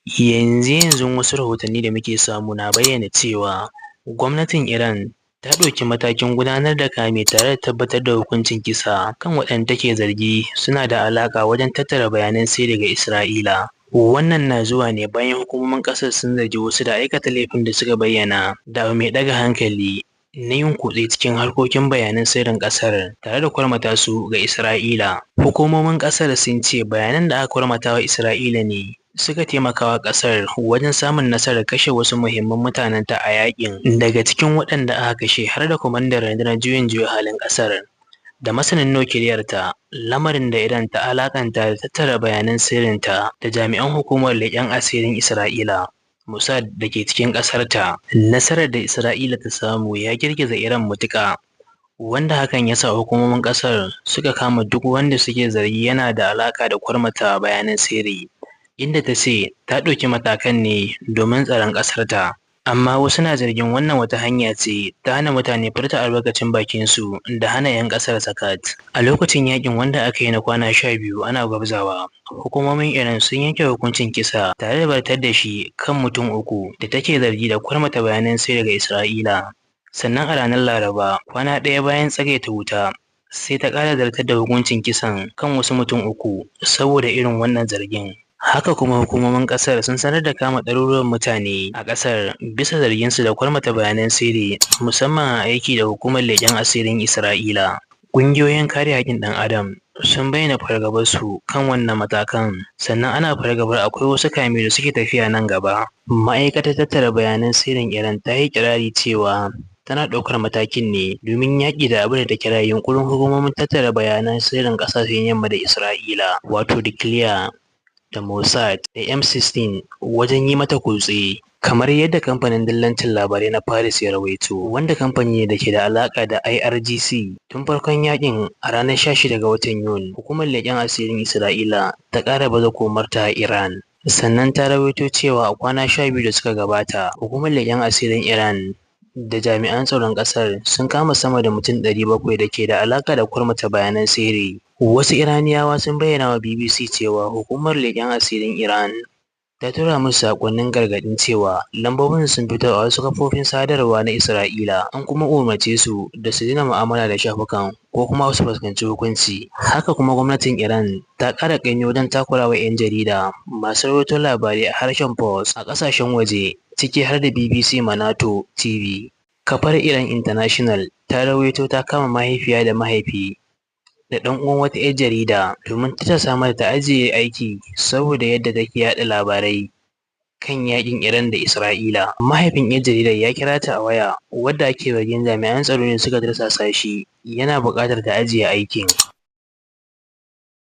Yanzu-yanzun wasu rahotanni da muke samu na bayyana cewa gwamnatin Iran ta ɗauki matakin gudanar da kame tare da tabbatar da hukuncin kisa kan waɗanda take zargi suna da alaƙa wajen tattara bayanan sirri ga Isra'ila. Wannan na zuwa ne bayan hukumomin ƙasar sun zargi wasu da aikata laifin da suka bayyana da abu mai ɗaga hankali na yin kutse cikin harkokin bayanan sirrin ƙasar tare da kwarmata su ga Isra'ila. Hukumomin ƙasar sun ce bayanan da aka kwarmata wa Isra'ila ne suka taimaka wa ƙasar wajen samun nasarar kashe wasu muhimman mutanenta a yaƙin, daga cikin waɗanda aka kashe har da kwamandan rundunar juyin juya halin ƙasar da masanin nukiliyarta, lamarin da Iran ta alaƙanta da tattara bayanan sirrinta da jami'an hukumar leƙen asirin Isra'ila Mossad da ke cikin ƙasarta. Nasarar da Isra'ila ta samu ya girgiza Iran matuƙa, wanda hakan ya sa hukumomin ƙasar suka kama duk wanda suke zargi yana da alaƙa da kwarmata bayanan sirri, inda ta ce ta ɗauki matakan ne domin tsaron ƙasarta. Amma wasu na zargin wannan wata hanya ce ta hana mutane furta albarkacin bakinsu da hana 'yan ƙasar sakat. A lokacin yaƙin wanda aka yi na kwana 12 ana gwabzawa, hukumomin Iran sun yanke hukuncin kisa tare da zartar da shi kan mutum uku da take zargi da kwarmata bayanan sirri ga Isra'ila. Sannan a ranar Laraba, kwana ɗaya bayan tsagaita wuta, sai ta ƙara zartar da hukuncin kisan kan wasu mutum uku saboda irin wannan zargin. Haka kuma hukumomin ƙasar sun sanar da kama ɗaruruwan mutane a ƙasar bisa zarginsu da kwarmata bayanan sirri, musamman a aiki da hukumar leƙen asirin Isra'ila. Ƙungiyoyin kare haƙƙin ɗan adam sun bayyana fargabarsu kan wannan matakan, sannan ana fargabar akwai wasu kame da suke tafiya nan gaba. Ma'aikatar tattara bayanan sirrin Iran ta yi iƙirari cewa tana ɗaukar matakin ne domin yaƙi da abin da ta kira yunƙurin hukumomin tattara bayanan sirrin ƙasashen Yamma da Isra'ila, wato DCLA da Mossad da M16 wajen yi mata kutse, kamar yadda kamfanin dillancin labarai na Fars ya rawaito, wanda kamfani ne da ke da alaƙa da IRGC. Tun farkon yaƙin a ranar 16 ga watan Yuni, hukumar leƙen asirin Isra'ila ta ƙara baza komarta a Iran. Sannan ta rawaito cewa a kwana 12 da suka gabata, hukumar leƙen asirin Iran da jami'an tsaron ƙasar sun kama sama da mutum 700 da ke da alaƙa da kwarmata bayanan sirri. Wasu Iraniyawa sun bayyana wa BBC cewa hukumar leƙen asirin Iran ta tura musu saƙonnin gargaɗin cewa lambobinsu sun fito a wasu kafofin sadarwa na Isra'ila, an kuma umarce su da su daina mu'amala da shafukan ko kuma su fuskanci hukunci. Haka kuma gwamnatin Iran ta ƙara ƙaimi wajen takurawa 'yan jarida masu rawaito labarai a harshen Fars a ƙasashen waje, ciki har da BBC Manoto TV. Kafar Iran International ta rawaito ta kama mahaifiya da mahaifi da ɗan uwan wata 'yar jarida domin tirsasa mata ta ajiye aiki saboda yadda take yaɗa labarai kan yaƙin Iran da Isra'ila. Mahaifin 'yar jaridar ya kira ta a waya, wadda ake zargin jami'an tsaro ne suka tirsasa shi, yana buƙatar ta ajiye aikin.